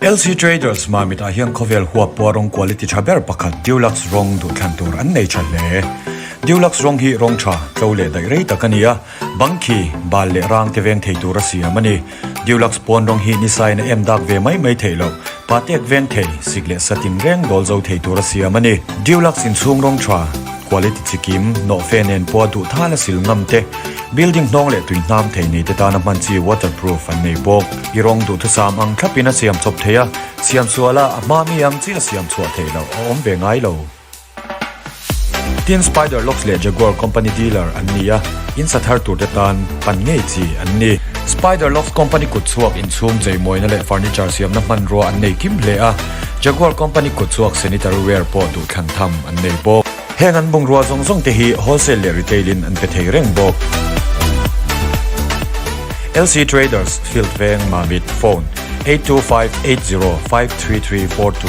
LC Traders Mamitah hian khawvel huap pawh rawng quality tha ber pakhat Dulux rawng duhthlan tur an nei tha hle. Dulux rawng hi rawng tha, tlo leh daih rei tak a ni a, bang khi, bal leh rang te veng thei tur a siam a ni. Dulux pawn rawng hi nisain a em dak ve mai mai theih loh, patek veng thei, sik leh satin reng dawl zo thei tur a siam a ni. Dulux inchhung rawng tha, quality chikim, nawhfe nen pawha duh thal a sil ngam te, building hnawng leh tui hnam thei nei te tana hman chi waterproof an nei bawk. I rawng duhthusam ang thlapin a siam chawp thei a, siam suala a hma mi ang chi a siam chhuah theih loh a awm ve ngai lo. Tin Spider Locks leh Jaguar company dealer an ni a, in sa thar tur te tan pan ngei chi an ni. Spider Locks company kut chhuak inchhung cheimawina leh furniture siamna hmanrua an nei kim hle a, Jaguar company kut chhuak sanitary ware pawh duhthlan tham an nei bawk. Heng an bungrua zawng zawng te hi wholesale leh retail in an pe thei reng bawk. LC Traders, Field Veng, Mamit, Phone, 82580 53342.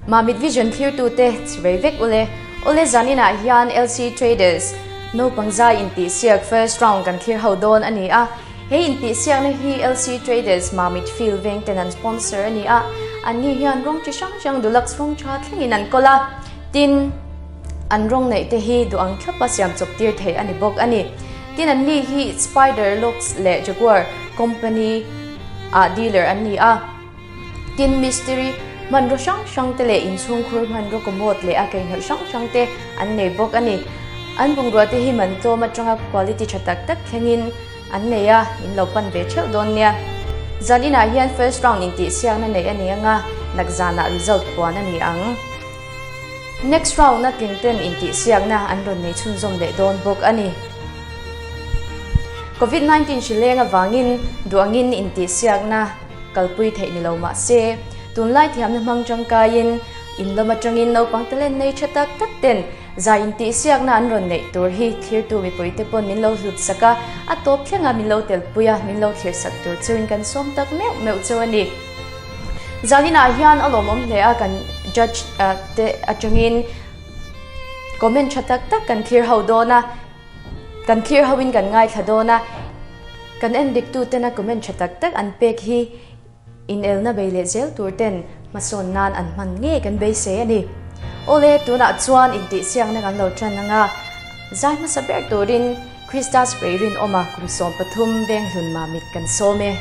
Mamit Vision thlirtute chivei vek ule. Awle zaninah hian LC Traders naupang zai intihsiak first round kan thlir ho dawn a ni a. He intihsiakna hi LC Traders Mamit Field veng ten an sponsor a ni a. Anni hian rawng chi hrang hrang Dulux rawng tha thlengin an kawl a. Tin, an rawng neih te hi duh ang thlapa siam chawp tir theih a ni bawk a ni. Tin, anni hi Spider Locks leh Jaguar company ah dealer an ni a. Tin, mistiri hmanraw hrang hrang te leh inchhungkhur hmanraw commode leh a keihnawih hrang hrang te an nei bawk a ni. An bungrua te hi man tlawm atanga quality tha tak tak thlengin an nei a, in lo pan ve theuh dawn nia. Zan inah hian first round intihsiakna neih a ni anga, nak zanah result puan a ni ang. Next round a tling ten intihsiakna an rawn nei chhunzawm leh dawn bawk a ni. Covid 19 hri leng avangin duangin intihsiakna kalpui theih ni lo mah se, tunlai thiamna hmang tangkaiin in lam atangin naupang talent nei tha tak tak ten zai intihsiakna an rawn neih tur hi thlirtu mipuite pawn min lo hlut sak a, a tawp thlenga min lo telpui a, min lo thlir sak tur chuin kan sawm tak meuh meuh cheu a ni. Zaninah hian a lawmawm hle a, kan judge te atangin comment tha tak tak kan thlir ho dawn a. Kan thlir ho in kan ngaithla dawn a, kan en dik tu tena comment tha tak tak an pek hi inelna bei leh zel tur ten hmasawn nan an hman ngei kan beisei a ni. Awle, tunah chuan intihsiakna kan lo tan anga zai hmasa ber turin Krista Spray Rinawma kum 13 Venghlun Mamit kan sawm e.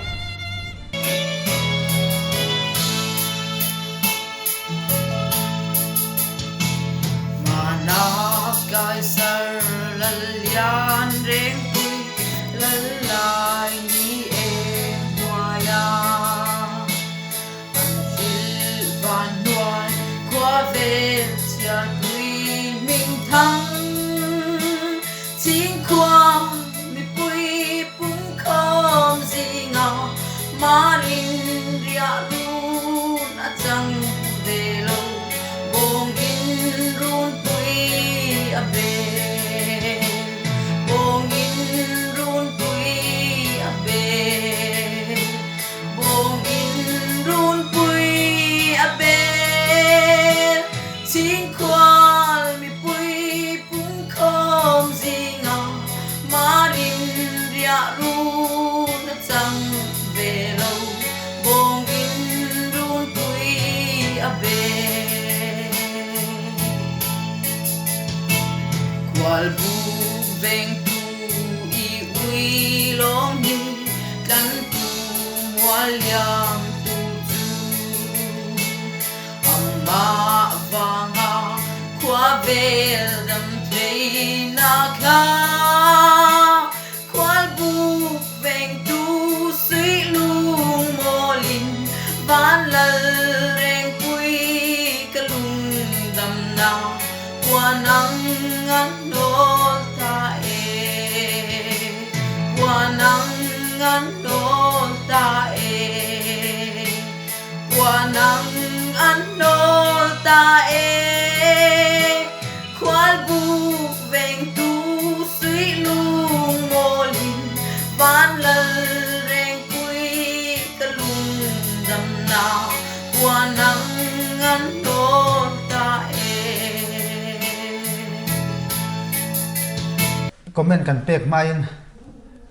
Comment kan pek hmain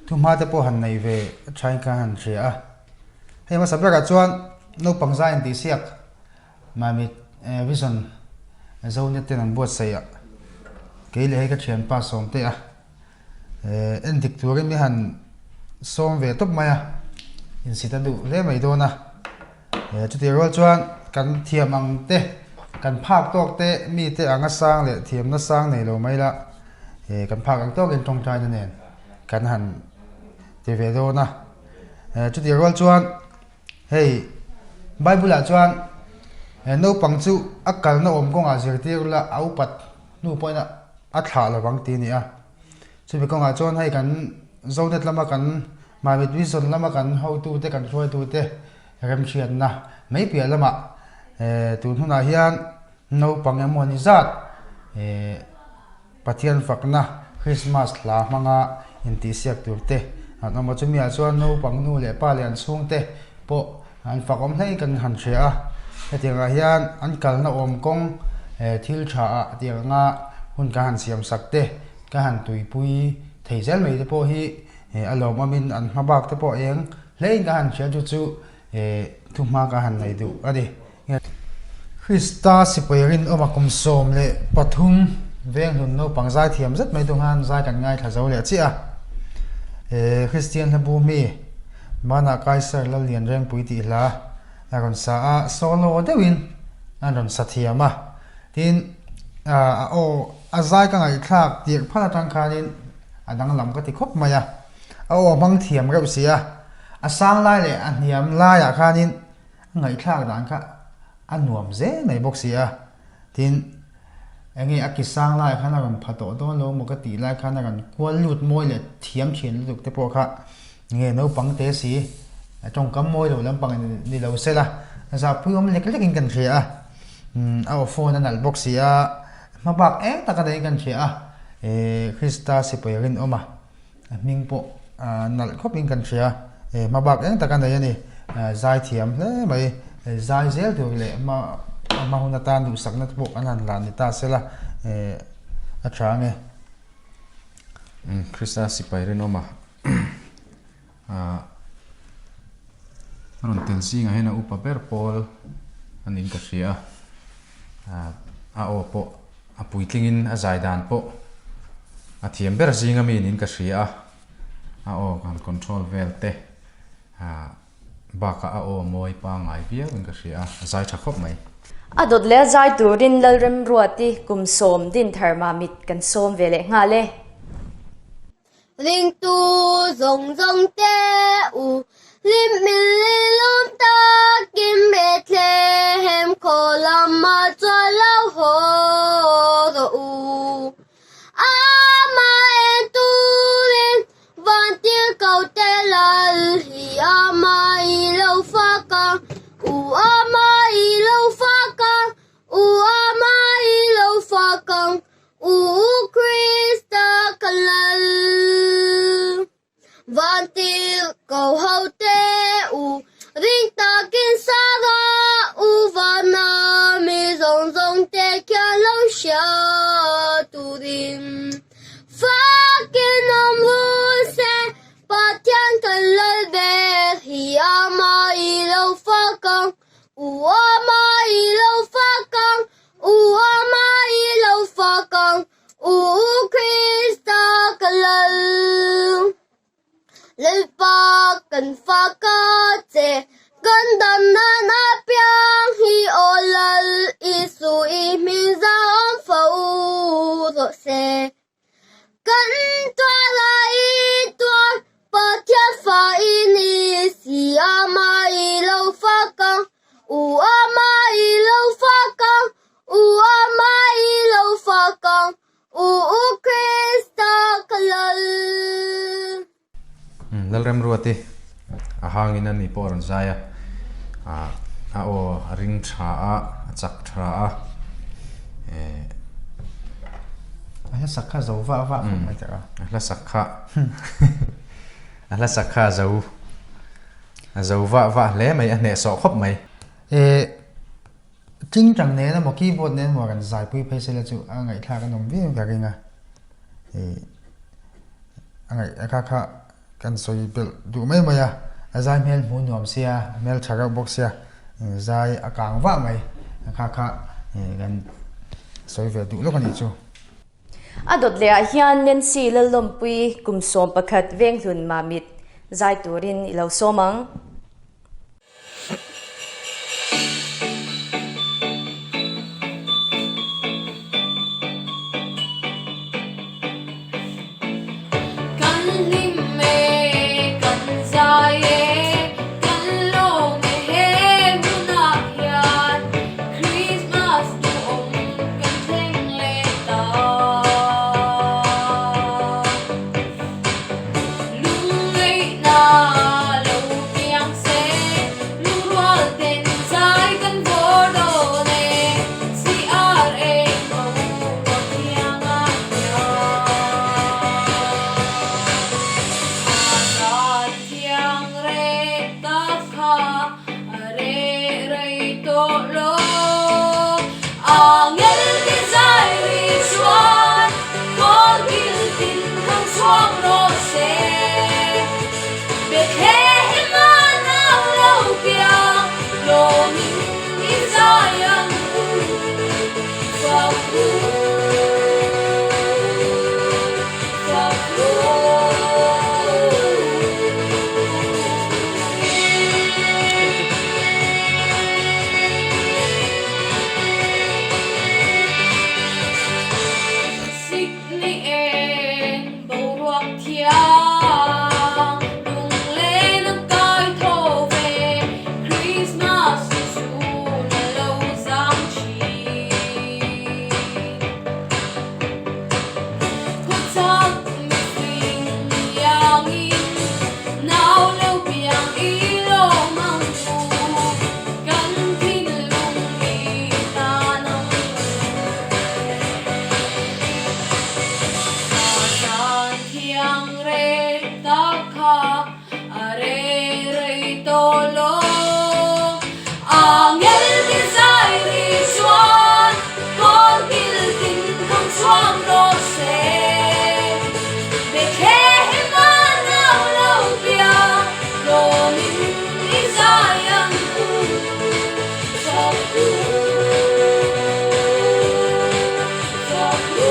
thuhma te pawh han nei ve thain kha han hria a. Hei hmasa berah chuan naupang zai intih siak Mamit Vision Zonet ten an buatsaih a, kei leh hei ka thianpa Sawmte a en dik turin mi han sawm ve tawp mai a, insit a duh hle mai dawn a. Chutih rual chuan kan thiam ang te, kan phak tawk te, mite anga sang leh thiamna sang nei lo mai la, kan phak ang tawkin tawngtaina nen kan han ti ve dawn a. Chutih rual chuan hei Bible ah chuan naupang chu a kalna awm kawngah zirtir la a upat hnu pawhin a thlah lovang tih a ni a. Chumi kawngah chuan hei kan Zonet lama kan Mamit Vision lama kan hotute kan hruaitute remhriatna mai piah lamah tun hunah hian naupang emaw ni zat Pathian fakna Christmas hla hmanga intihsiak tur te an awm a. Chumi ah chuan naupang nu leh pa leh an chhungte pawh an fak awm hlei kan han hria a. Hetiang ah hian an kalna awm kawng thil tha ah tiang anga hun kan han siam sak te Ka han tuipui thei zel mai te pawh hi a lawmawmin an hma bak te pawh eng hlein ka han hria chu chu thuhma ka han nei duh a ni. Krista sipai rinawma kum 13 venghlun naupang zai thiam zet mai tu khan zai kan ngaithla zo leh chiah a. Kristian hlabu mi Manah Kaiser Lallian Rengpui tih hla a rawn sa a, solo deuhin an rawn sa thiam a. Tin, a aw a zai ka ngaihthlak tirh phat atang khanin a danglam ka ti khawp mai a, a aw hmang thiam reuh si a, a sang lai leh a hniam laiah khanin a ngaihthlak dan kha a nuam zel mai bawk si a. Tin, enge a ki sang laiah khan a rawn pha tawh dawn lo maw ka tih lai khan a rawn kual lut mawi leh thiam thin lutuk te pawh kha enge naupang te si a tawngkam mawi lo lampang ni lo se la, zahpui awm lek lekin kan hria a. A aw phone a nalh bawk si a, hma bak eng tak a nei kan hria a, Krista sipai rinawm a, a hming pawh nalh khawp in kan hria, hma bak eng tak a nei a ni, zai thiam hle mai, zai zel tur leh hma hma hun atan duhsakna te pawh kan han hlan ni ta sela a tha ang e. Krista sipai rinawm a. A rawn tel zingah hian a upa ber pawl a niin ka hria a, a aw pawh a puitlingin a zai dan pawh a thiam ber zinga mi niin ka hria a, a aw han control vel te ah bakah a aw mawi pangngai viau in ka hria a, a zai tha khawp mai. A dawt leh a zai turin Lalremruati kum sawm Dinthar Mamit kan sawm ve leh nghal e. Ringtu zawng zawng te u, hlim mil lawm takin Bethlehem khaw lamah chuan lo haw rawh u. Amah en turin vantir ko te lal hi amah i lo fak ang, u amah i lo fak ang, u amah i lo fak ang, U Krista ka lal. Vantir ko ho te u, ring takin sara u vana mi zawng zawng te khian lo hria turin. Fakin awm rul se, Pathian kan lal ber hi amah i lo fak ang, u amah i lo fak ang, U ama i lo fak ang, U Krista ka lal. Lalpa kan fak a che, kan dam nan apiang hi aw Lal Isu i hming zahawm fo rawh se. Kan tuar a i tuar, Pathian fa i ni si ama i lo fak ang, U ama i lo fak ang, U ama i lo fak ang, U Krista ka lal. Lalremruati a hangin a ni pawh a rawn zai a, a aw a ring tha a, a chak tha a. A hla sak kha zo vah vah khawp mai teh a. A hla sak kha a hla sak kha a zo a zo vah vah hle mai, a hnehsawh khawp mai. Tingtang nen emaw keyboard nen emaw a rawn zaipui phei sela chu a ngaihthlak a nawm viau ka ring a. A ngaih kha kha kan sawi belh duh mai mai a, a zai hmel hmuh nuam sia, a hmel tha reuh bawk sia, zai a kang vah mai kha kha kan sawi ve duh lawk a nih chu. A dawt leh ah hian Nancy Lallawmpui kum 11 Venghlun Mamit zai turin i lo sawm ang. Kan hlim e, kan zai e, kan lawm e he hunah hian Krismas duhawm kan thleng leh ta. Lungngaihna lo piang se, lungrual ten zai kan vawr dawn e, CRA boruak thianga hian. A zan thiang reh tak kha a reh rei tawh lo. Angel ti zai ri chuan kawl kil tin thang chhuak rawh se. Bethlehem a nau lo piang lawmin i zai ang u, fak u, fak u. Sikni eng boruak thiang lunglen a kai tho ve, Christmas ni chhun a lo zang thin. Khawchhak mifing iangin nau lo piang i lawm ang u, kan thinlung i tan ang u. A zan thiang reh tak kha a reh rei tawh lo. Angel ti zai ri chuan kawl kil tin thang chhuak rawh se. Bethlehem a nau lo piang lawmin i zai ang u. Fak u, fak u.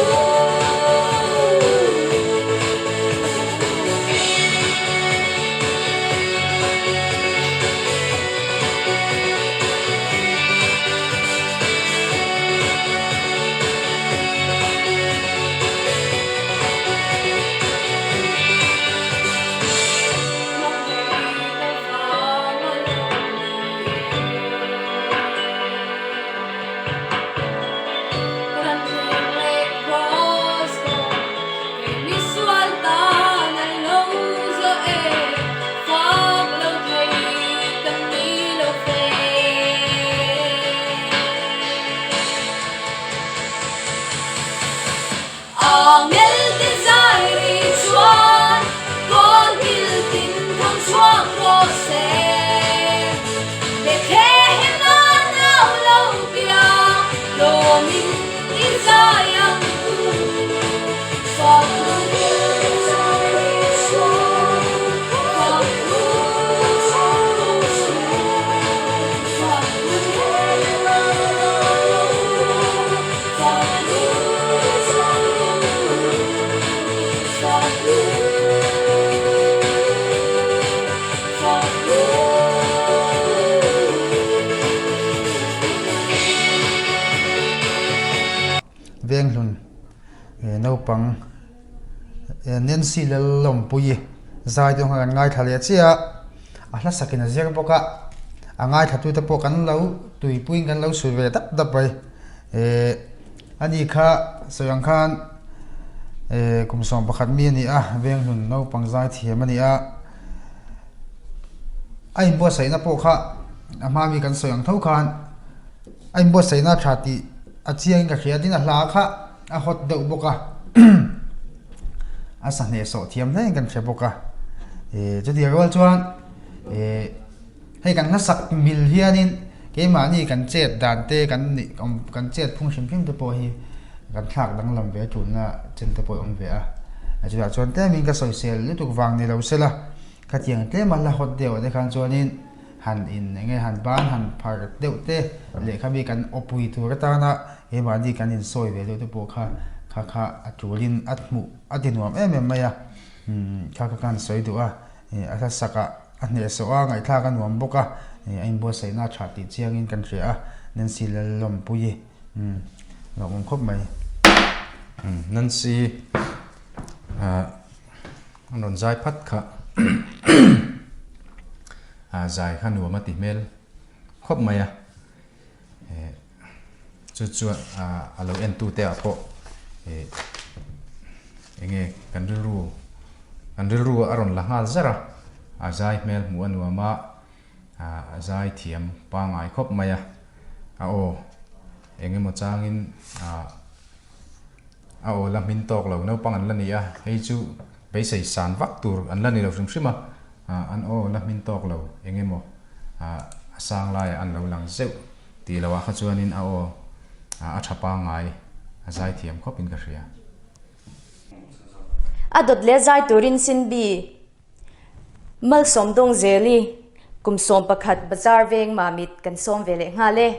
Angel te zai ri chuan kawl kil tin thang chhuak rawh se. Bethlehem a nau lo piang lawmin i zai ang u. Fak u, fak u, fak u. Venghlun naupang Nancy Lallawmpuii zai deuh kha kan ngaithla leh chiah a, a hla sakin a zir bawk a, a ngaithlatute pawh kan lo tuipuiin kan lo sawi ve dap dap mai. Ehh ani kha sawi ang khan ehh kum 11 mi a ni a, Venghlun naupang zai thiam a ni a, a inbuatsaihna pawh kha a hma mi kan sawi ang tho khan a inbuatsaihna a tha tih a chiangin ka hria tin a hla kha a hot deuh bawk a, a sa hnehsawh thiam hlein kan hre bawk a, ehh chutiang rual chuan ehh. Hei kan hlasak mil hianin keimahni kan chet dan te kan nih awm kan chet phung hrim hrim te pawh hi kan thlak danglam ve tulna chen te pawh a awm ve a. Chutah chuan tlemin ka sawisel lutuk vang ni lo sela, khatiang tlema hla hawt deuh ah te khan chuanin han in eng nge han ban han phar deuh te leh khami kan awpui tur atana keimahni kan insawi ve deuh te pawh kha kha kha a tulin a hmuh a ti nuam em em mai a, kha kha ka han sawi duh a, a hla sakah a hnehsawh a ngaihthlak a nuam bawk a, a inbuatsaihna a tha tih chiangin kan hria a, Nancy Lalawmpuii lawmawm khawp mai. Nancy an rawn zai phat kha a zai kha nuam a ti hmel khawp mai a chu chuan a lo en tute ah pawh eng nge kan rilru kan rilru a rawn la nghal zar a a zai hmel hmuh a nuam a a zai thiam pangngai khawp mai a a aw eng emaw changin ah. A aw la hmin tawk lo, naupang an la ni a, hei chu beisei san vak tur an la ni lo hrim hrim a, an aw la hmin tawk lo eng emaw a sang laiah an lo lang zeuh tih loh ah kha chuanin a aw a tha pangngai a zai thiam khawp in ka hria. A dawt leh zai turin Sinbi Malsawm Dawngzeli kum 11 Bazar veng Mamit kan sawm ve leh nghal e.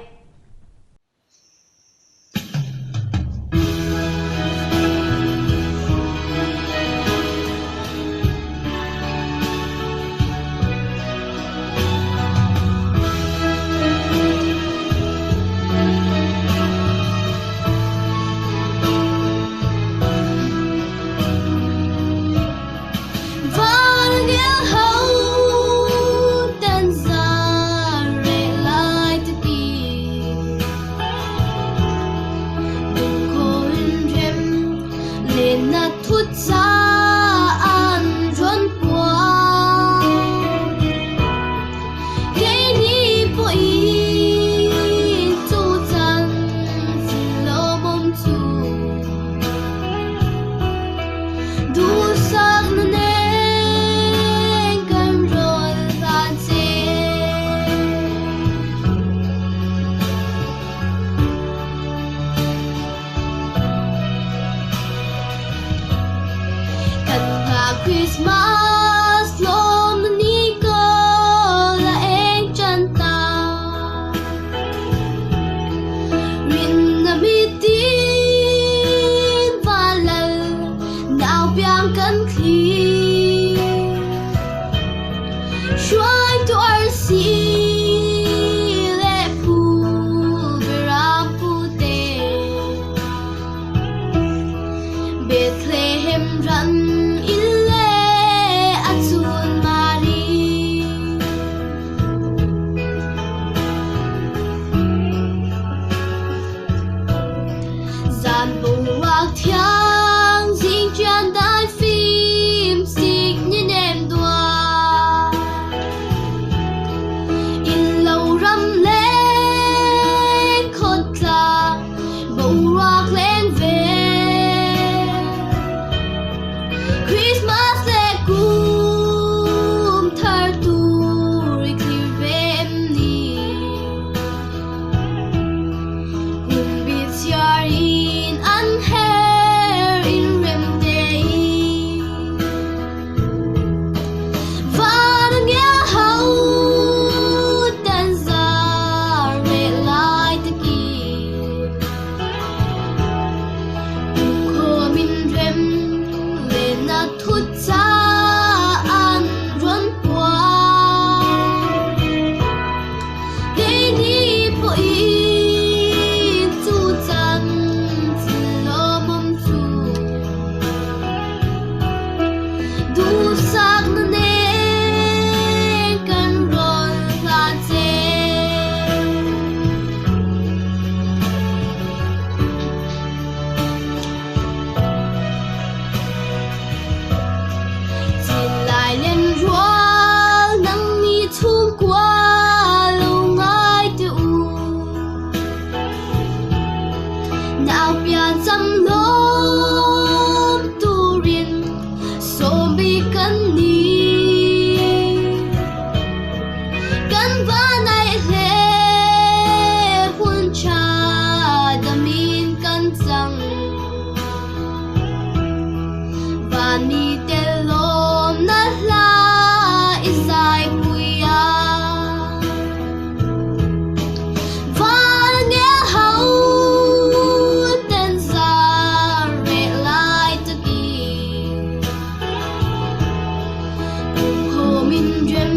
min rem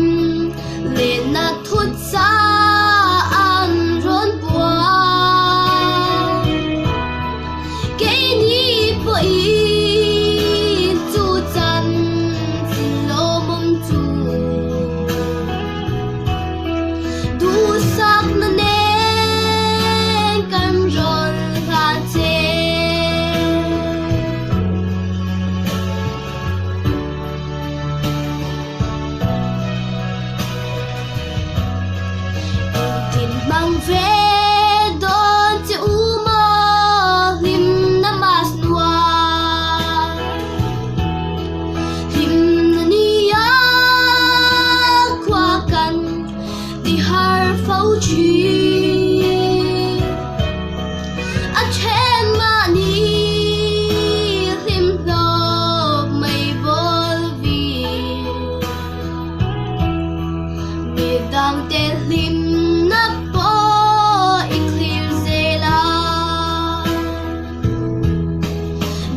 lehna thuchah an rawn puang. Keini pawhin chu chanchin lawmawm chu duhsakna nen kan rawn hlan che. Engtin hmang ve dawn che u maw hlimna mas nuam Hlimna nia khua kan ti har fo thin A then mahni hlim hlawp mai bawl vi. Midangte hlimna pawh i thlir zel a.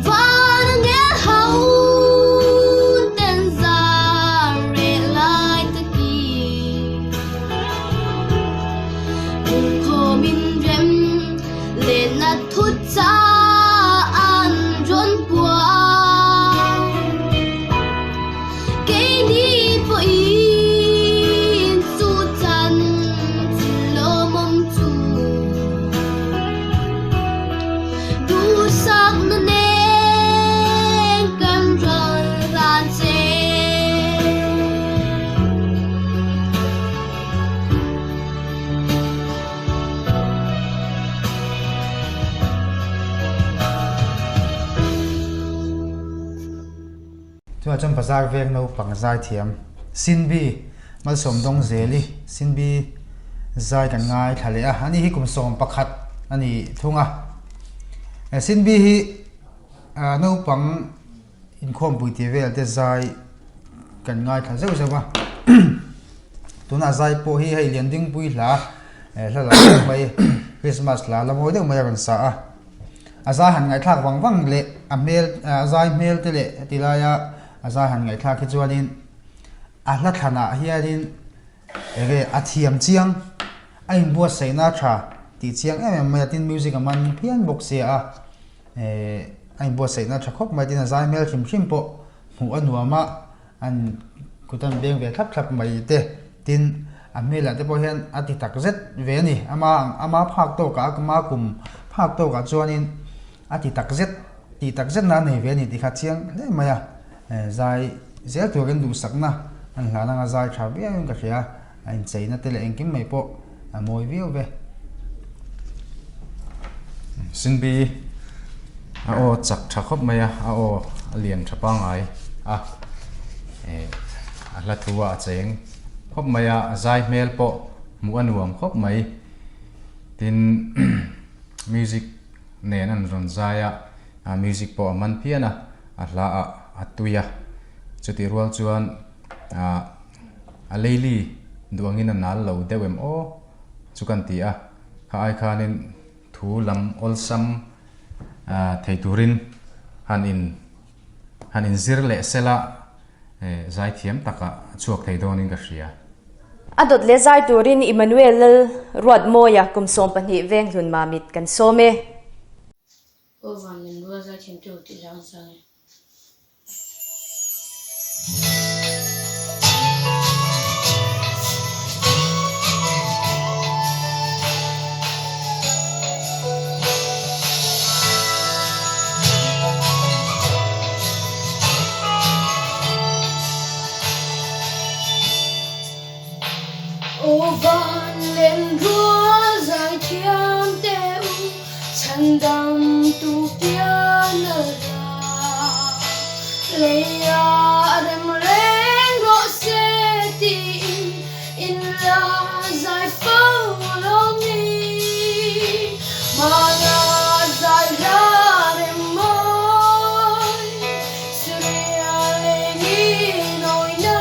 Van a ngel ho ten zar reh lai takin Pungkhawm in rem lehna thuchah an rawn puang. Keini pawhin chu chanchin lawmawm chu duhsakna nen kan rawn hlan che. Chutah chuan bazar veng naupang zai thiam Sinbi Malsawmdawng Zeli Sinbi zai kan ngaithla leh a, ani hi kum 11 a ni thung a. Sinbi hi naupang inkhawmpui tih vel te zai kan ngaithla zeuh zeuh a, tunah zai pawh hi hei Liandingpui hla hla lar deuh mai Christmas hla la mawi deuh mai a rawn sa a. A zai han ngaihthlak vang vang leh a hmel a zai hmel te leh heti laia a zai han ngaihthlak hi chuanin a hla thlanah hianin enge a thiam chiang a inbuatsaihna tha tih chiang em em mai a tin music a man phian bawk sia a eh a inbuatsaihna tha khawp mai tin a zai hmel hrim hrim pawh hmuh a nuam a. An kut an beng ve thlap thlap mai te tin a hmelah te pawh hian a ti tak zet ve a ni ama ama phak tawkah ama kum phak tawkah chuanin a ti tak zet tih tak zet na a nei ve a ni tih kha chiang hle mai a zai zel turin duhsakna an hlan anga zai tha viau in ka hria a incheina te leh engkim mai pawh a mawi viau ve. Sinbi a aw chak tha khawp mai a, a aw a lian tha pangngai a, eh a hla thu ah a cheng khawp mai a, a zai hmel pawh hmuh a nuam khawp mai, tin music nen an rawn zai a, a music pawh a man phian a, a hla ah a tui a, chutih rual chuan ah a leili duh angin a nal lo deuh em aw chu kan ti a, kha ai khanin thu lam awlsam thei turin han in han inzir leh sela zaithiam takah a chhuak thei dawnin ka hria. A dawt leh zai turin Emmanuel Lal Ruatmawia kum 12 Venghlun Mamit kan sawm e. Aw van min rual zaithiam teuh tih hla an sang e. Aw van len rual zaithiam teh u Chhandam tu pian a la Leia a rem reng rawh se tiin in la zai fo lo mi Hmana zai hla rem mawi Suria lengin awina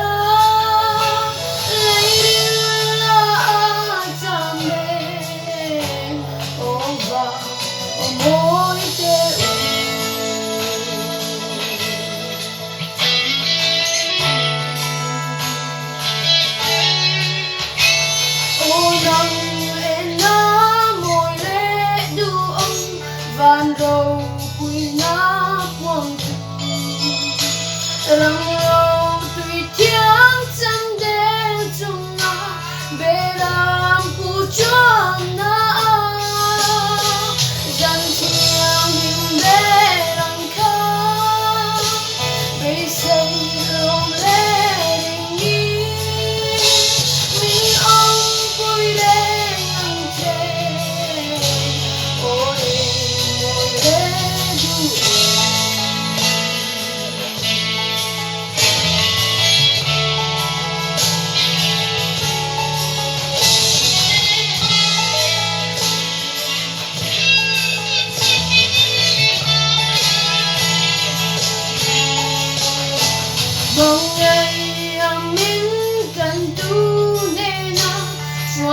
Lei ril a cham reng Aw va aw mawi teh u.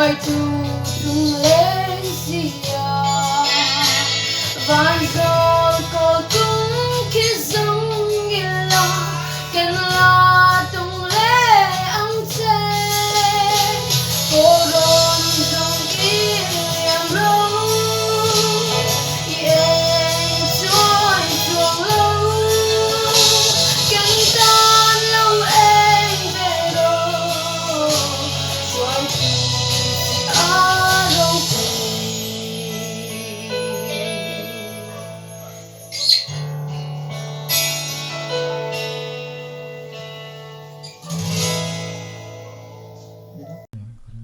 Hruaitu chungleng sia Van zawl kawl tung khi zawng ila Ken la tung le ang che Kaw rawn zawng i liam ro I eng chuai chuang lo Kan tan lo eng ve ro Hruaitu chi a ropui.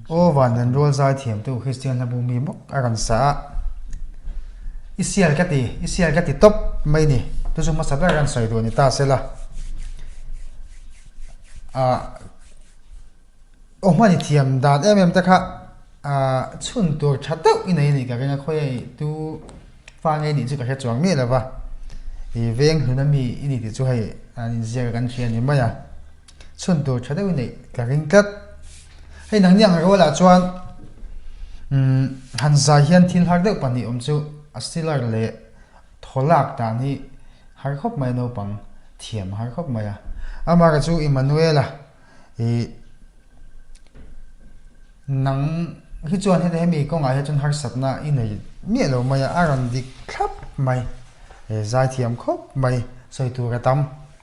Aw van dan rual zai thiamtu Kristian hlabu mi bawk a rawn sa a, i sial ka ti, i sial ka ti tawp mai ni, chu chu hmasa ber an sawi duh ni ta sela, ah aw hman i thiam dan em em te kha ah chhun tur tha deuh i nei a nih ka ring a, khawi hei tu fa nge nih chu ka hre chuang miah lo va, i veng hlun ami i ni tih chu hei an inziak a kan hria a ni mai a. Chhun tur tha deuhin neih ka ring tlat. Hei nangni ang rualah chuan umm han zai hian thil har deuh pahnih awm chu a stiller leh thaw lak dan hi har khawp mai a naupang thiam a har khawp mai a. Amaherawhchu chu Emmanuel-a ih nang hi chuan heti hemi kawngah hian chuan harsatna i nei miah lo mai a, a rawn dik thlap mai. Zai thiam khawp mai sawi tur a tam.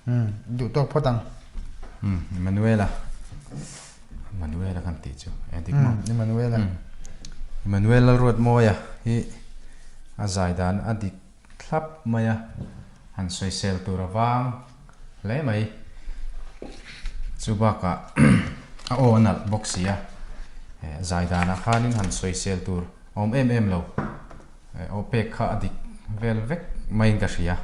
Umm duh tawk phawt ang. Umm Emmanuela Emmanuela kan tih chu e dik maw? Umm Emmanuela. Umm Emmanuel Lalruatmawia hi a zai dan a dik thlap mai a, han sawisel tur a vang hle mai. Chu bakah a aw a nalh bawk si a, zai danah khanin han sawisel tur a awm em em lo. Aw pek kha a dik vel vek maiin ka hria.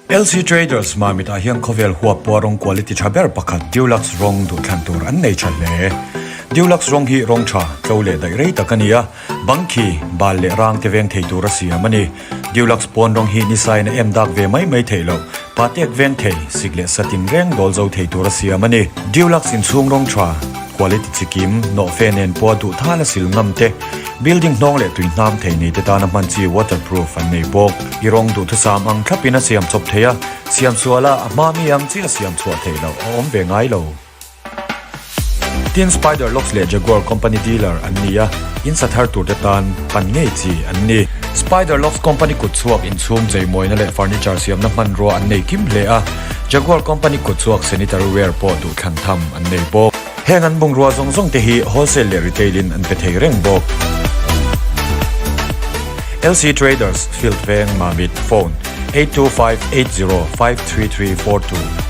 LC Traders Mamitah hian khawvel huap pawh rawng quality tha ber pakhat Dulux rawng duhthlan tur an nei tha hle. Dulux rawng hi rawng tha, tlo leh daih rei tak a ni a, bang khi, bal leh rang te veng thei tur a siam a ni. Dulux pawn rawng hi nisain a em dak ve mai mai theih loh, patek veng thei, sik leh satin reng dawl zo thei tur a siam a ni. Dulux inchhung rawng tha, Quality chikim, nawhfe nen pawh a duh thal a sil ngam te, building hnawng leh tui hnam thei nei te tana hman chi waterproof an nei bawk. I rawng duhthusam ang thlapin a siam chawp thei a, siam sual a, a hma mi ang chi a siam chhuah theih loh a awm ve ngai lo. Tin, Spider Locks leh Jaguar company dealer an ni a, in sa thar tur te tan pan ngei chi an ni. Spider Locks company kut chhuak inchhung cheimawina leh furniture siamna hmanrua an nei kim hle a, Jaguar company kut chhuak sanitary ware pawh duhthlan tham an nei bawk. Heng an bungrua zawng zawng te hi wholesale leh retail in an pe thei reng bawk. LC Traders, Field Veng, Mamit, Phone, 82580 53342.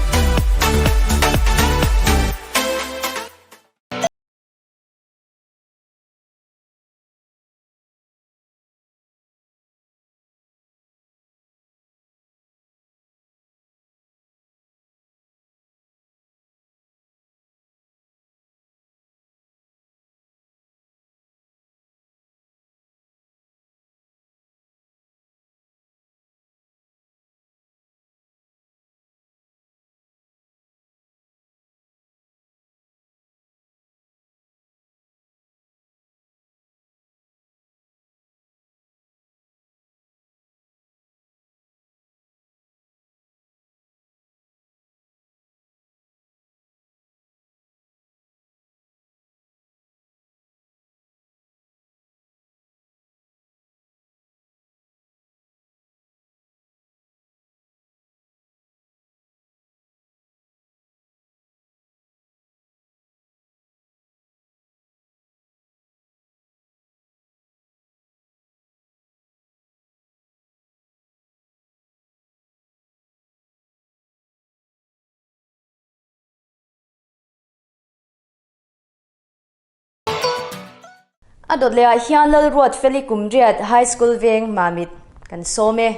A dawt leh ah hian Lalruat Feli Kumriat High School veng Mamit kan sawm e.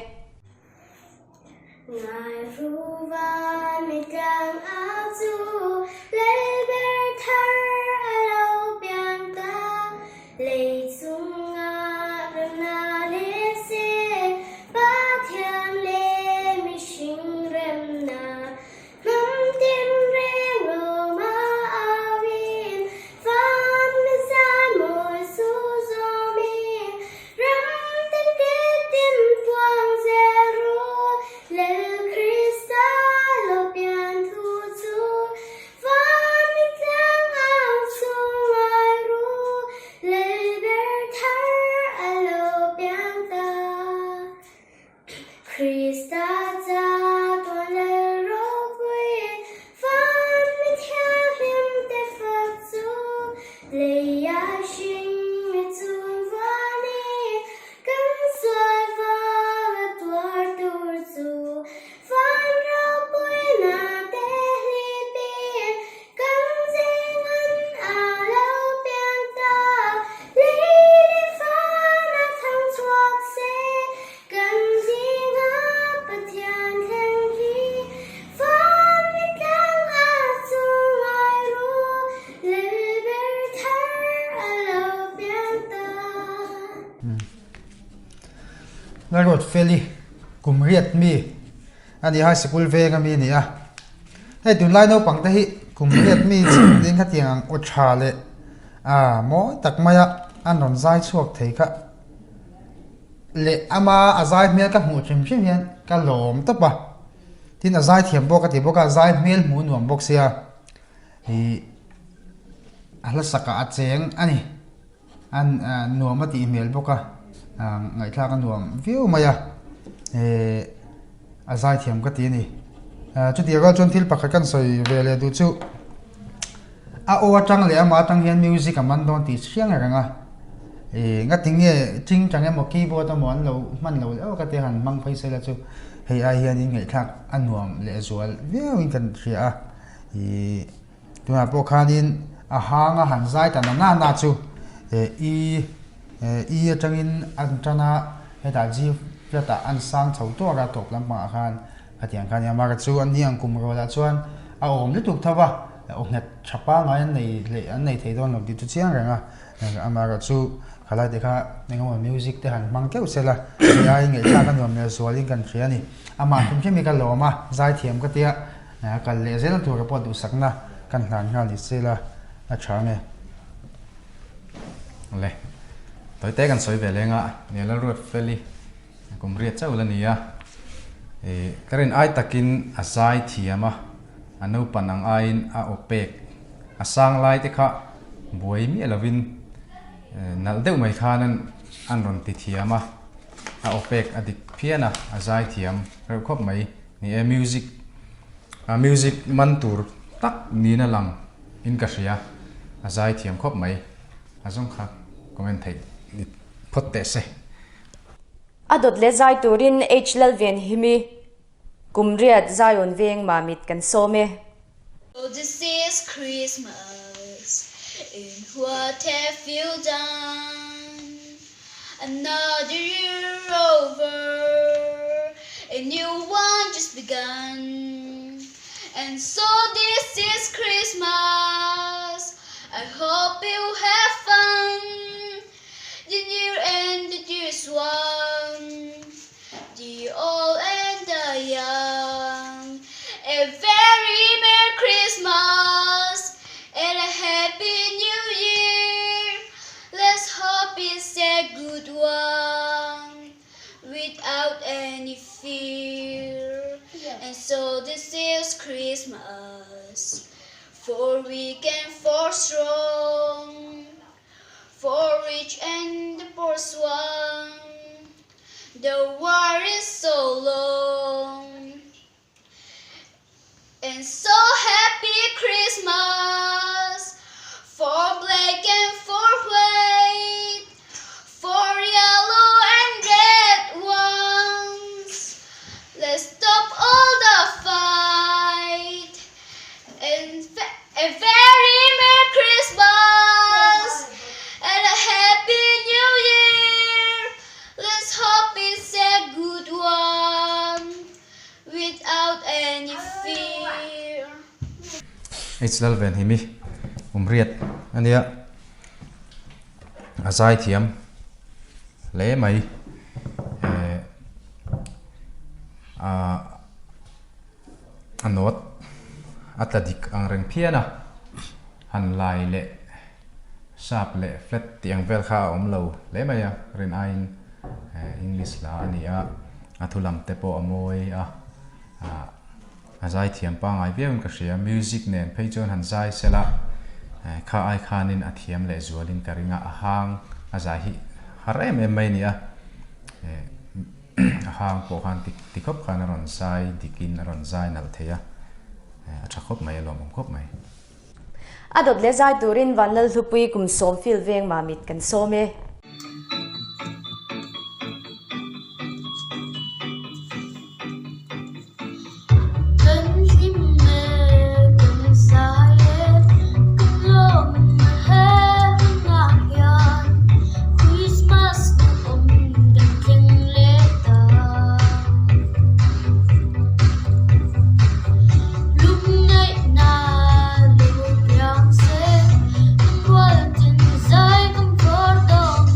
Lalruatfeli kum riat mi a ni a, sikul veng ami a ni a. Hei tunlai naupang te hi kum riat mi chhung ding khatiang ang aw tha leh ah mawi tak maia an rawn zai chhuak thei kha leh ama a zai hmel ka hmuh hrim hrim hian ka lawm tawp a. Tin a zai thiam bawk a ti bawk a, zai hmel hmuh nuam bawk sia ih a hla sakah a cheng a ni. An nuam a tih hmel bawk a, ngaihthlak a nuam viau mai a, eh a zaithiam ka ti a ni. Chutiang rual chuan thil pakhat kan sawi ve leh duh chu a aw atang leh amah atang hian music a man dawn tih hriang reng a, eh ngati nge tingtang emaw keyboard emaw an lo hman lo leh ka tia han hmang phei se la chu hei ai hianin ngaihthlak a nuam lehzual viauin kan hria a, ih. Tunah pawh khanin a hang a han zai ta na na na chu E E atangin an tan a, hetah G flat ah an sang chho tawk a, tawp lampangah khan khatiang khan nia. Amaherawhchu chu an ni ang kum rualah chuan a awm lutuk tho va, aw nghet tha pangngai an nei leh an nei thei dawn lo tih chu chiang reng a. Amaherawhchu chu khalai te kha engemaw music te han hmang keuh sela, hei aiin ngaihthlak a nuam leh zualin kan hria a ni. Amah hrim hrim hi ka lawm a, zaithiam ka tia. A kal leh zel tura pawh duhsakna kan hlan nghal ni se la a tha nge. Le, tawite kan sawi ve leng a, nia Lalruatfeli kum riat chauh la ni a, ih ka rin ai takin a zai thiam a, a naupan ang aiin a aw pek a sang lai te kha buai miah lovin nalh deuh mai khan an rawn ti thiam a, a aw pek a dik phian a, a zai thiam reuh khawp mai. Ni e, music a music man tur tak niin a lang in ka hria, a zai thiam khawp mai, a zawng kha comment theih ni phawt teh se. A dawt leh zai turin H Lalvenhimi kum riat Zion veng Mamit kan sawm e. Oh this is Christmas in what have you done Another year over a new one just begun And so this is Christmas I hope you have fun The near and the dearest one The old and the young A very Merry Christmas and a Happy New Year Let's hope it's a good one Without any fear And so this is Christmas For weak and for strong For rich and the poor one The war is so long And so happy Christmas For black and for white For yellow and red ones Let's stop all the fight And a very Merry Christmas And a Happy New Year Let's hope it's a good one Without any fear. H Lalvenhimi umriat a nia, a zai thiam hle mai eh ah a note a tla dik ang reng phian a, han lai leh sharp leh flat tih ang vel kha a awm lo hle mai a, rin aiin English hla a ni a, a thu lam te pawh a mawi a, ah a zai thiam pangngai viauin ka hria, music nen phei chuan han zai sela kha ai khanin a thiam leh zualin ka ring a, a hang a zai hi har em em mai a ni a. A hang pawh khan ti ti khawp khan a rawn zai dikin a rawn zai nalh thei a, a tha khawp mai, a lawmawm khawp mai. A dawt leh zai turin Vanlalhlupui kum sawm field veng Mamit kan sawm e. Kan hlim e, kan zai e, kan lawm he hunah hian Christmas duhawm kan thleng leh ta. Lungngaihna lo piang se, kan rual tin zai kan vawr dawn.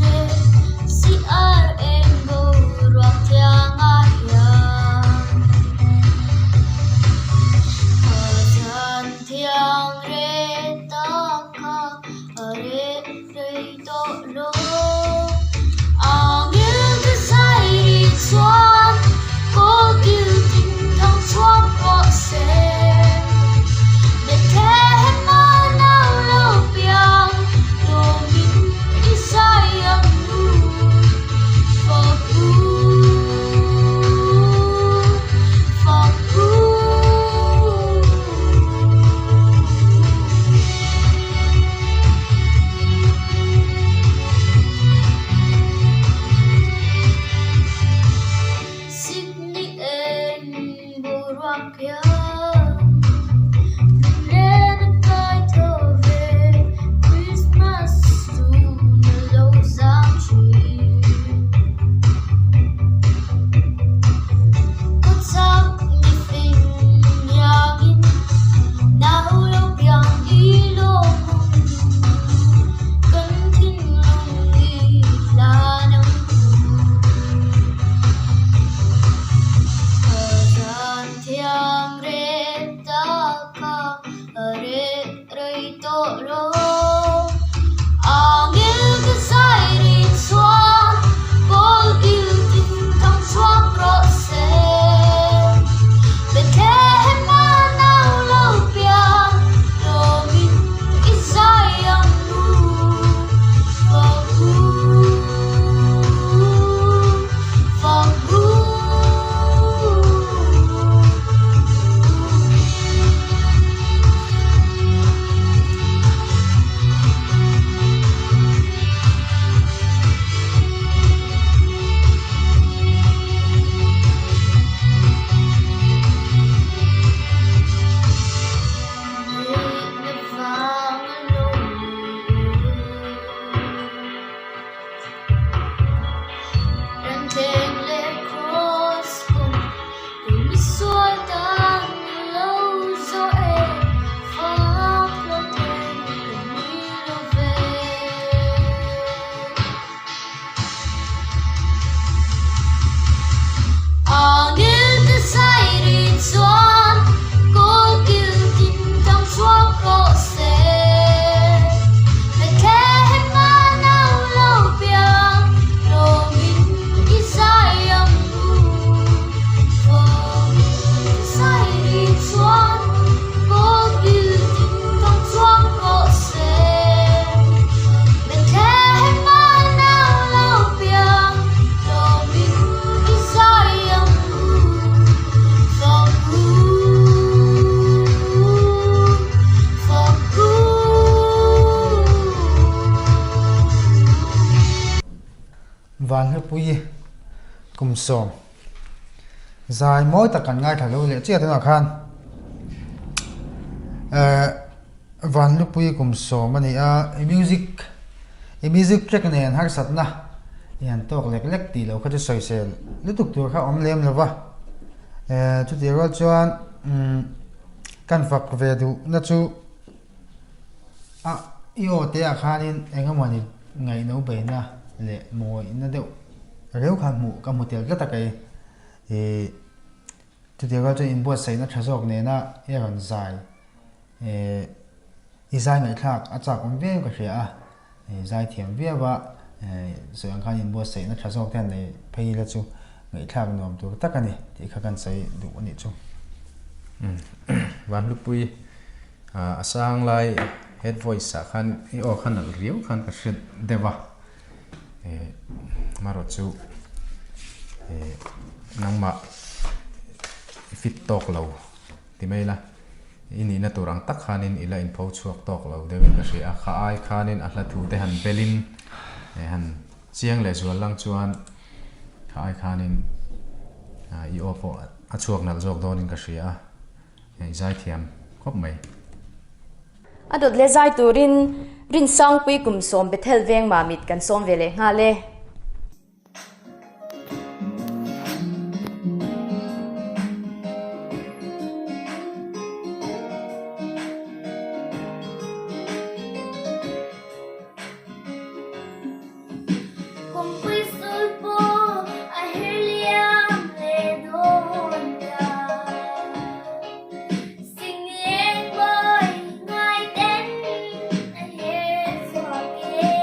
Vanhlupui kum sawm zai mawi tak kan ngaithla lo leh chiah tunah khan eh Vanhlupui kum sawm a ni a i music i music track nen harsatna i han tawk lek lek tih loh kha chu sawisel lutuk tur kha awm lem lo va eh chutih rual chuan umm kan fak ve duh na chu. A i aw te ah khanin eng emawni ngaihno beihna leh mawihna deuh reu kha hmuh ka hmu tel tlat a kei. Ih chutiang rual chuan inbuatsaihna tha zawk nena i rawn zai ih i zai ngaihthlak a chak awm viau ka hria a. Zai thiam viau a, sawi ang khan inbuatsaihna tha zawk te han nei phei ila chu ngaihthlak nuam tur tak a ni tih kha kan sawi duh a nih chu. Vanhlupui a sang lai head voice ah khan i aw kha nalh riau khan ka hre deuh a, amaherawh chu nangmah i fit tawk lo ti mai ila. I nihna tur ang tak khanin i la inpho chhuak tawk lo deuhin ka hria a, kha ai khanin a hla thu te han belin han chiang leh zual lang chuan kha ai khanin i aw pawh a chhuak nalh zawk dawnin ka hria a, i zaithiam khawp mai. A dawt leh zai turin Rinsangpui kum sawm Bethel veng mamit kan sawm ve leh nghal e. Kumpui sul pawh a her liam leh dawn ta. Singleng bawi ngai ten a her chhuak e.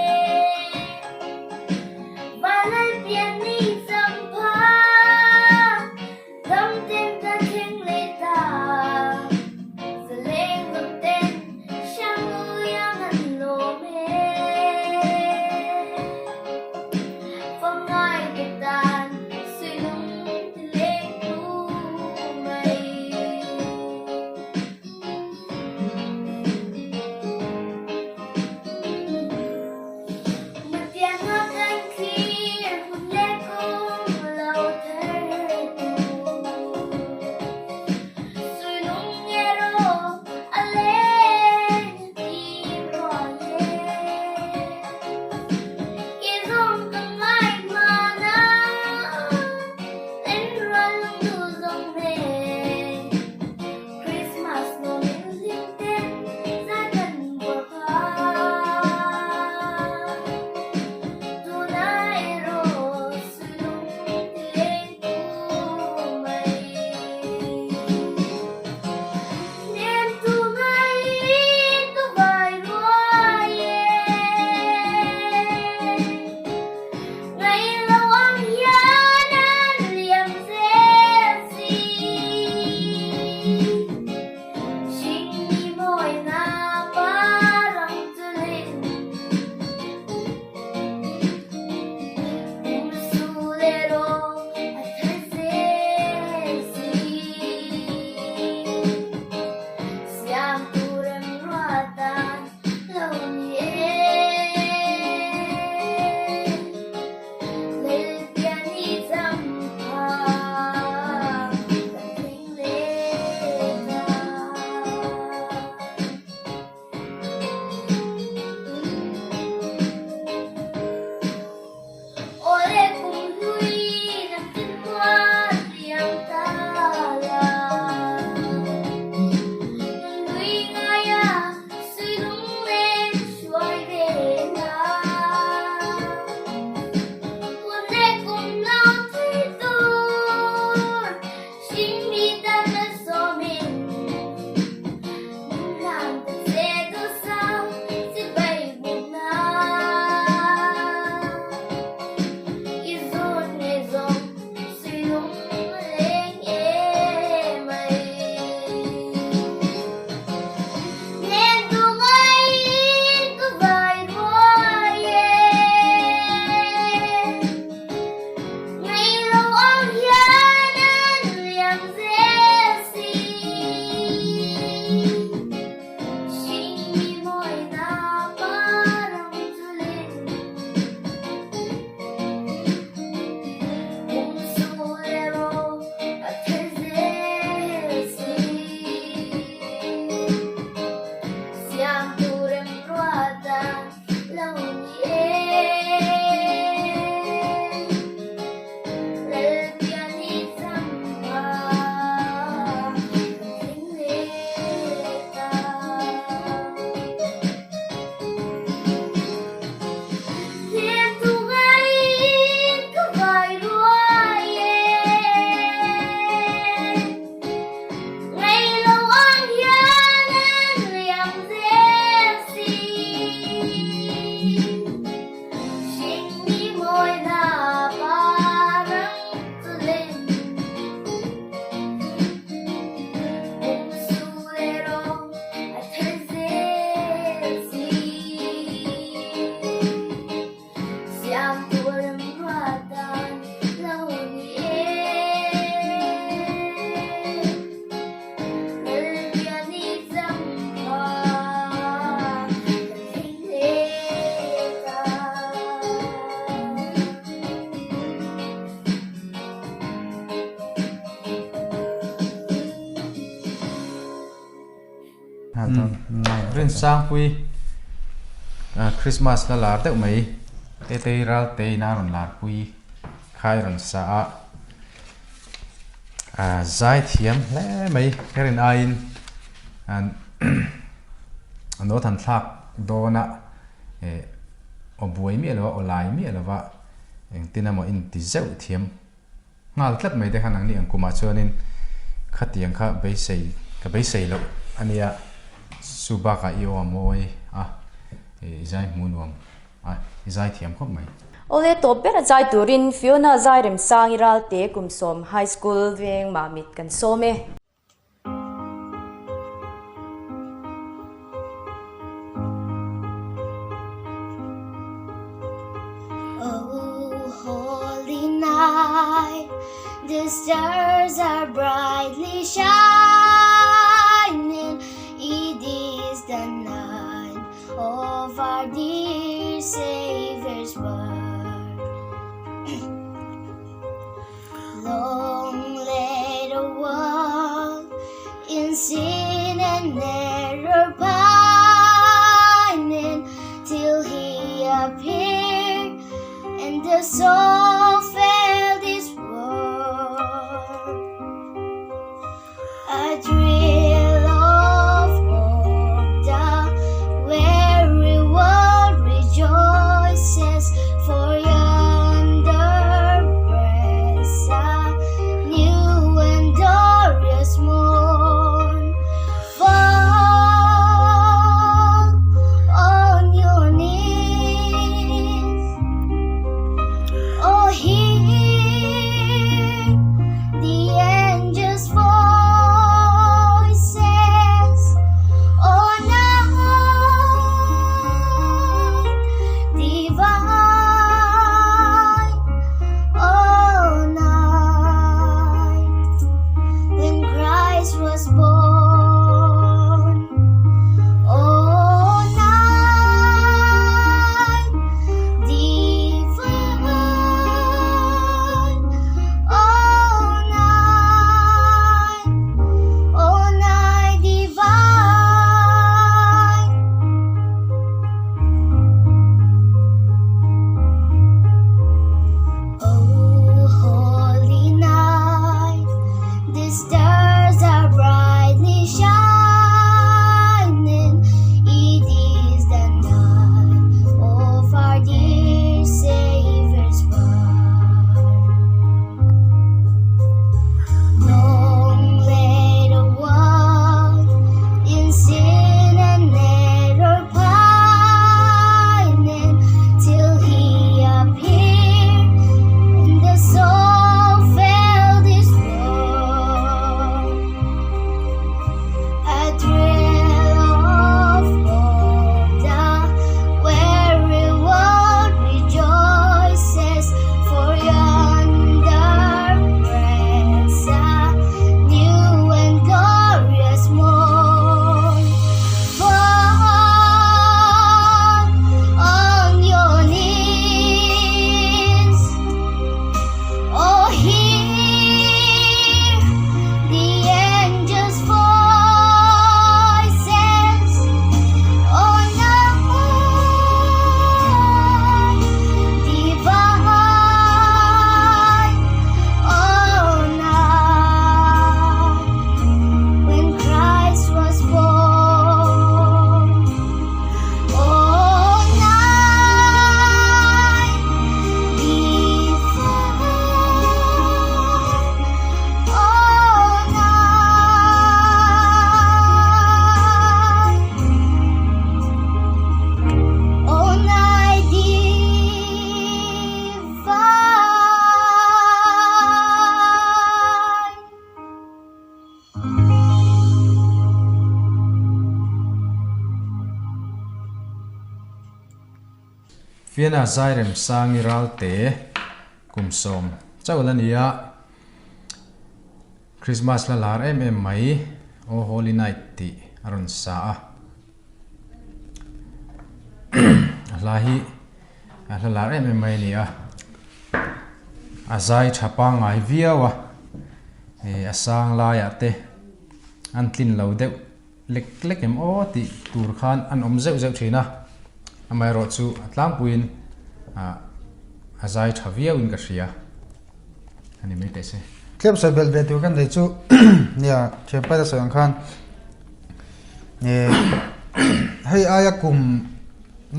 nghal dawn. Rinsangpui Christmas la lar deuh mai Tetei Ralte ina rawn larpui kha i rawn sa a, a zai thiam hle mai ka rin aiin a note han thlak dawn a eh aw buai miah lo a aw lai miah lo va engtin emaw inti zeuh thiam. Nghal tlat mai te khan ang ni ang kumah chuanin khatiang kha beisei ka beisei loh a nia chu bakah i aw a mawi a i zai hmu nuam a i zai thiam khawp mai. Awle tawp ber a zai turin Fiona Zairemsangi Ralte Kumsawm High School veng Mamit kan sawm e. Oh holy night, the stars are brightly shining, it is the night of our dear Savior's birth. Long lay the world in sin and error pining till he appeared and the soul filled this world. A thrill of hope, the weary world rejoices, for yonder breaks a new and glorious morn. Fall on your knees, oh hear the angels' voices, oh night divine, oh night when Christ was born, oh night divine, oh night, oh night divine. Oh holy night, the stars are brightly shining. It is the night of our dear Savior's birth. Long lay the world in sin and error pining till he appeared and the soul filled this world. A thrill of hope, the weary world rejoices, for yonder breaks a new and glorious morn. Fall on your knees, oh hear the angels' voices, oh night divine, oh night when Christ was born, oh night divine, oh night, oh night divine. Fiana Zairemsangi Ralte kum 10 chauh la ni a, Christmas la lar em em mai Oh Holy Night tih a rawn sa a. A hla hi a hla lar em em mai a ni a, a zai tha pangngai viau a, a sang laiah te an tlin lo deuh. lek lek em aw tih tur khan an awm zeuh zeuh thin a, amaherawh chu a tlangpuiin ah a zai tha viau in ka hria a ni mai teh se. Tlem sawi belh ve tur kan nei chu nia thianpa te sawi ang khan hei aia kum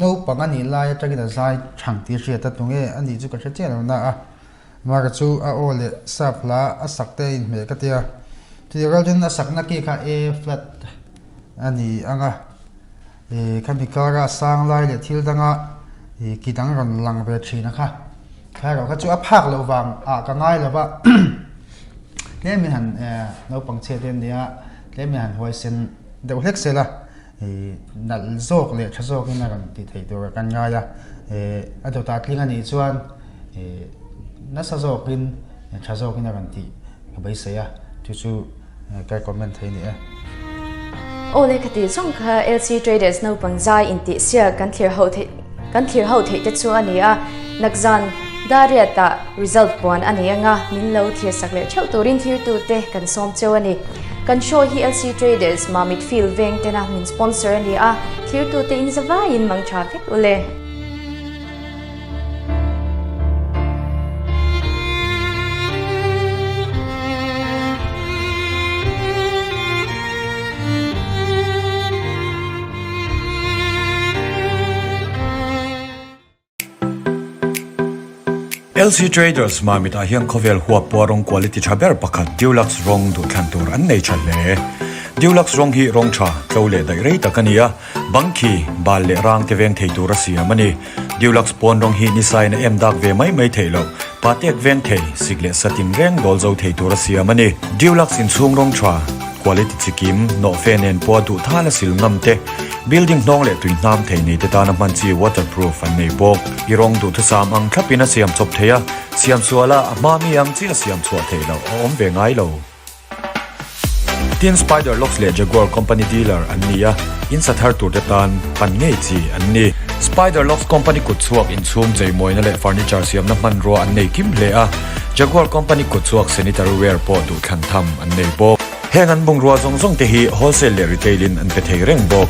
naupang a nih lai atangin a zai thang tih hriat a tunge a nih chu ka hre chiah lo na a. Mara chu a aw leh sap hla a sak te a inhmeh ka tia. Chutih rual chuan a sakna ki kha A flat a ni ang a, ih khami kara sang lai leh thil danga ih ki dang rawn lang ve thin a kha. Kha erawh kha chu a phak loh vang ah ka ngai lo va, tlem in han naupang chhiat te an nia, tlem in han huaisen deuh hlek sel a. Nalh zawk leh tha zawkin a rawn ti thei tur kan ngai a, a dawtah tling a nih chuan nasa zawkin tha zawkin a rawn tih ka beisei a, chu chu ka comment thei a ni e. Aw le khati zawng kha LC Traders naupang zai intihsiak kan thlir ho theih kan thlir ho theih te chu a ni a, nakzan Dariat-ah result puan a nei anga min lo thlir sak leh theuh turin thirtute kan sawm cheu a ni. Kan show hi LC Traders Mamit Field veng tena min sponsor a ni a, thirtute in zavaiin mang tha vek u le. LC Traders Mamit ah hian khawvel huap pawh rawng quality tha ber pakhat Dulux rawng duhthlan tur an nei tha hle. Dulux rawng hi rawng tha, tlo leh daih rei tak a ni a, bang khi, bal leh rang te veng thei tur a siam a ni. Dulux pawn rawng hi ni sain a em dak ve mai mai theih loh, patek veng thei, sik leh satin reng dawl zo thei tur a siam a ni. Dulux inchhung rawng tha, Quality chikim, nawhfe nen pawha duh thala sil ngam te, building hnawng leh tui hnam thei nei te tana hman chi waterproof an nei bawk. I rawng duhthusam ang thlapin a siam chawp thei a, siam suala a hma mi ang chi a siam chhuah theih loh a awm ve ngai lo. Tin, Spider Locks leh Jaguar company dealer an ni a, in sa thar tur te tan pan ngei chi an ni. Spider Locks company kut chhuak inchhung cheimawina leh furniture siamna hmanrua an nei kim hle a, Jaguar company kut chhuak sanitary ware pawh duhthlan tham an nei bawk. Heng an bungrua zawng zawng te hi wholesale leh retail in an pe thei reng bawk.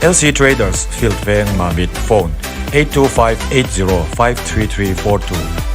LC Traders, Field Veng, Mamit, Phone, 8258053342.